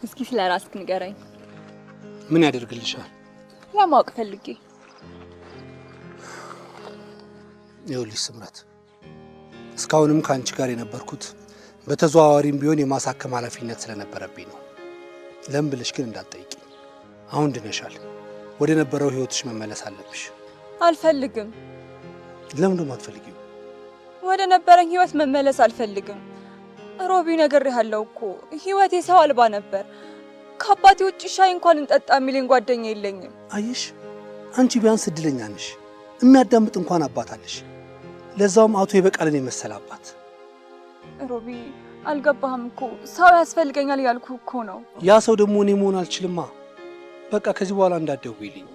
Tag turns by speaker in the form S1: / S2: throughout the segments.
S1: እስኪ ስለ ራስክ ንገረኝ።
S2: ምን ያደርግልሻል?
S1: ለማወቅ ፈልጌ።
S2: ይኸውልሽ ስምረት፣ እስካሁንም ከአንቺ ጋር የነበርኩት በተዘዋዋሪም ቢሆን የማሳከም ኃላፊነት ስለነበረብኝ ነው። ለምን ብለሽ ግን እንዳትጠይቂ። አሁን ድነሻል። ወደ ነበረው ህይወትሽ መመለስ አለብሽ።
S1: አልፈልግም።
S2: ለምን ደሞ አትፈልጊው?
S1: ወደ ነበረኝ ህይወት መመለስ አልፈልግም። ሮቢ ነግሬሃለሁ እኮ ህይወቴ ሰው አልባ ነበር። ከአባቴ ውጭ ሻይ እንኳን እንጠጣ የሚለኝ ጓደኛ የለኝም።
S2: አየሽ፣ አንቺ ቢያንስ እድለኛ ነሽ። የሚያዳምጥ እንኳን አባት አለሽ። ለዛውም አቶ የበቃልን የመሰለ አባት።
S1: ሮቢ አልገባህም እኮ ሰው ያስፈልገኛል ያልኩህ እኮ ነው።
S2: ያ ሰው ደግሞ እኔ መሆን አልችልማ። በቃ ከዚህ በኋላ እንዳትደውይልኝ።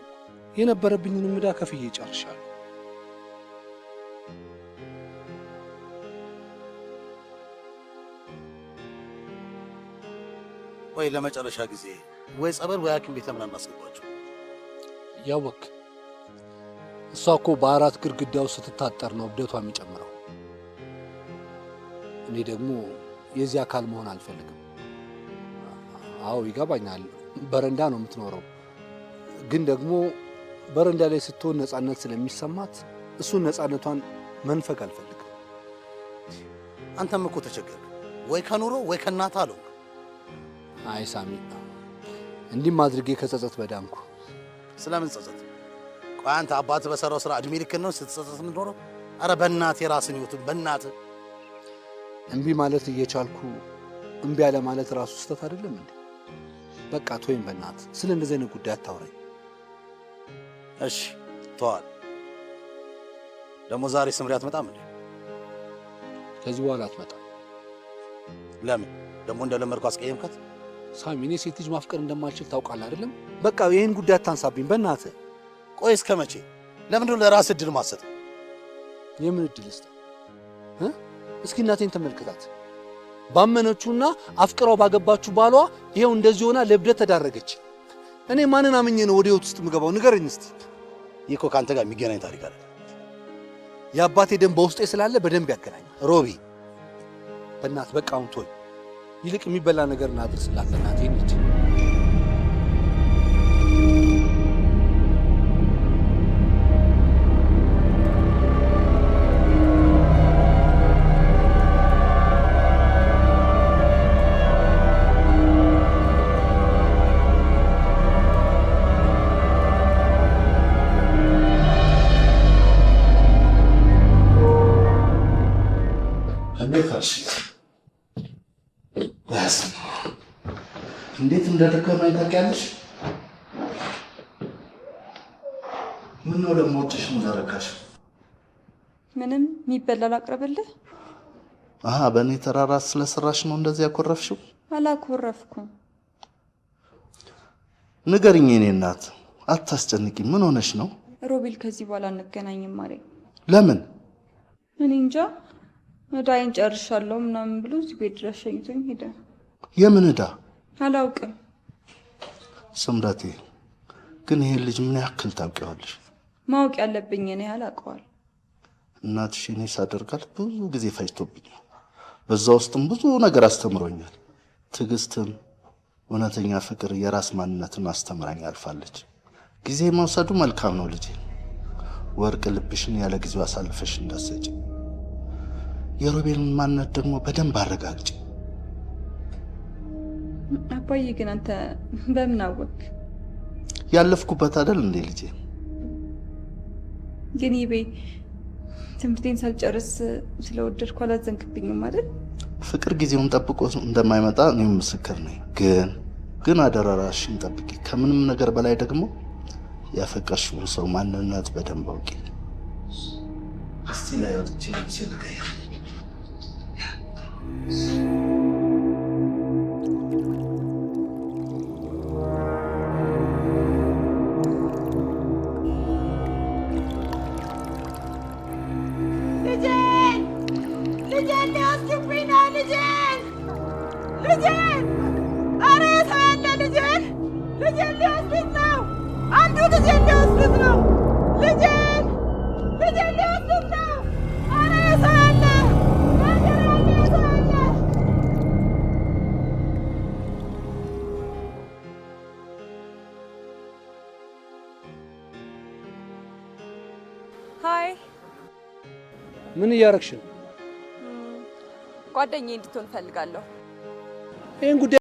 S2: የነበረብኝንም ዕዳ ከፍዬ ጨርሻለሁ።
S3: ወይ ለመጨረሻ ጊዜ ወይ ጸበል ወይ ሐኪም ቤት ለምን አናስገባቸው?
S2: ያወክ እሷ እኮ በአራት ግድግዳው ስትታጠር ነው እብደቷ የሚጨምረው። እኔ ደግሞ የዚህ አካል መሆን አልፈልግም። አዎ ይገባኛል፣ በረንዳ ነው የምትኖረው። ግን ደግሞ በረንዳ ላይ ስትሆን ነፃነት ስለሚሰማት እሱን ነፃነቷን መንፈግ አልፈልግም።
S3: አንተም እኮ ተቸገርክ፣ ወይ ከኑሮ ወይ ከእናትህ አለው።
S2: አይ ሳሚ፣ እንዲህም አድርጌ ከጸጸት በዳንኩ።
S3: ስለምን ጸጸት? ቆይ አንተ አባትህ በሰራው ስራ እድሜ ልክህን ነው ስትጸጸት የምትኖረው? አረ በእናትህ የራስህን ህይወት በእናትህ።
S2: እምቢ ማለት እየቻልኩ እምቢ አለ ማለት ራሱ ስህተት አይደለም እንዴ? በቃ ተወኝ በእናትህ፣ ስለ እንደዚህ አይነት ጉዳይ አታውራኝ።
S3: እሺ ተዋል። ደግሞ ዛሬ ስምሪ አትመጣም እንዴ?
S2: ከዚህ በኋላ አትመጣም።
S3: ለምን ደግሞ እንደለመድኩ አስቀየምካት?
S2: ሳሚ፣ እኔ ሴት ልጅ ማፍቀር እንደማልችል ታውቃለህ አይደለም? በቃ ይሄን ጉዳይ አታንሳብኝ በእናትህ።
S3: ቆይ እስከ መቼ? ለምንድን ነው ለራስህ እድል ማሰጥ?
S2: የምን እድል እስታ? እስኪ እናቴን ተመልከታት። ባመነችውና አፍቅራው ባገባችሁ ባሏ ይሄው እንደዚህ ሆና ለእብደት ተዳረገች። እኔ ማንን አምኜ ነው ወደ ህይወት ውስጥ የምገባው? ንገረኝ እስቲ።
S3: ይህ እኮ ከአንተ ጋር የሚገናኝ ታሪክ አይደለም።
S2: የአባቴ ደም በውስጤ ስላለ በደንብ ያገናኛል።
S3: ሮቢ
S2: በእናትህ በቃ አሁን ተወኝ። ይልቅ የሚበላ ነገር እናድርስላት ለእናቴ እንሂድ።
S3: እንዴት እንደደከመኝ ታውቂያለሽ? ምነው ደግሞ እጅሽን ዘረጋሽ?
S1: ምንም የሚበላ ላቅርብልህ?
S3: አሃ በእኔ ተራራ ስለሰራሽ ነው እንደዚህ ያኮረፍሽው?
S1: አላኮረፍኩም።
S3: ንገሪኝ የኔ እናት፣ አታስጨንቂ። ምን ሆነሽ ነው?
S1: ሮቤል ከዚህ በኋላ እንገናኝም አለኝ።
S3: ለምን?
S1: እኔ እንጃ። ዕዳዬን ጨርሻለሁ ምናምን ብሎ እዚህ ቤት ድረስ ሸኝቶኝ ሄደ።
S3: የምን ዕዳ?
S1: አላውቅም።
S3: ስምረቴ፣ ግን ይሄን ልጅ ምን ያክል ታውቂዋለሽ?
S1: ማወቅ ያለብኝ እኔ ያህል አውቀዋለሁ።
S3: እናትሽ እኔ ሳደርጋት ብዙ ጊዜ ፈጅቶብኛል። በዛ ውስጥም ብዙ ነገር አስተምሮኛል። ትዕግስትን፣ እውነተኛ ፍቅር፣ የራስ ማንነትን አስተምራኝ አልፋለች። ጊዜ መውሰዱ መልካም ነው ልጄ። ወርቅ ልብሽን ያለ ጊዜው አሳልፈሽ እንዳትሰጪ። የሮቤልን ማንነት ደግሞ በደንብ አረጋግጪ።
S1: አባዬ ግን አንተ በምን አወቅ?
S3: ያለፍኩበት አይደል እንዴ ልጄ?
S1: ግን ይቤ ትምህርቴን ሳልጨርስ ስለወደድኩ አላዘንክብኝም አይደል?
S3: ፍቅር ጊዜውን ጠብቆ እንደማይመጣ እኔም ምስክር ነኝ። ግን አደራ ራስሽን ጠብቂ። ከምንም ነገር በላይ ደግሞ ያፈቀርሽውን ሰው ማንነት በደንብ አውቂ። እስቲ ላይ ወጥቼ ልብሴን ልቀይር።
S4: ልጄን ልጄን ሊወስዱብኝ ነው! ልጄን ልጄን! ኧረ ሰው ያለ ልጄን ልጄን ሊወስዱት ነው! አንዱ ልጄን ሊወስዱት ነው! ልጄን ልጄን ሊወስዱት ነው!
S1: Hi።
S2: ምን እያረግሽ ነው?
S1: ጓደኛዬ እንድትሆን እፈልጋለሁ።
S2: ይህን ጉዳይ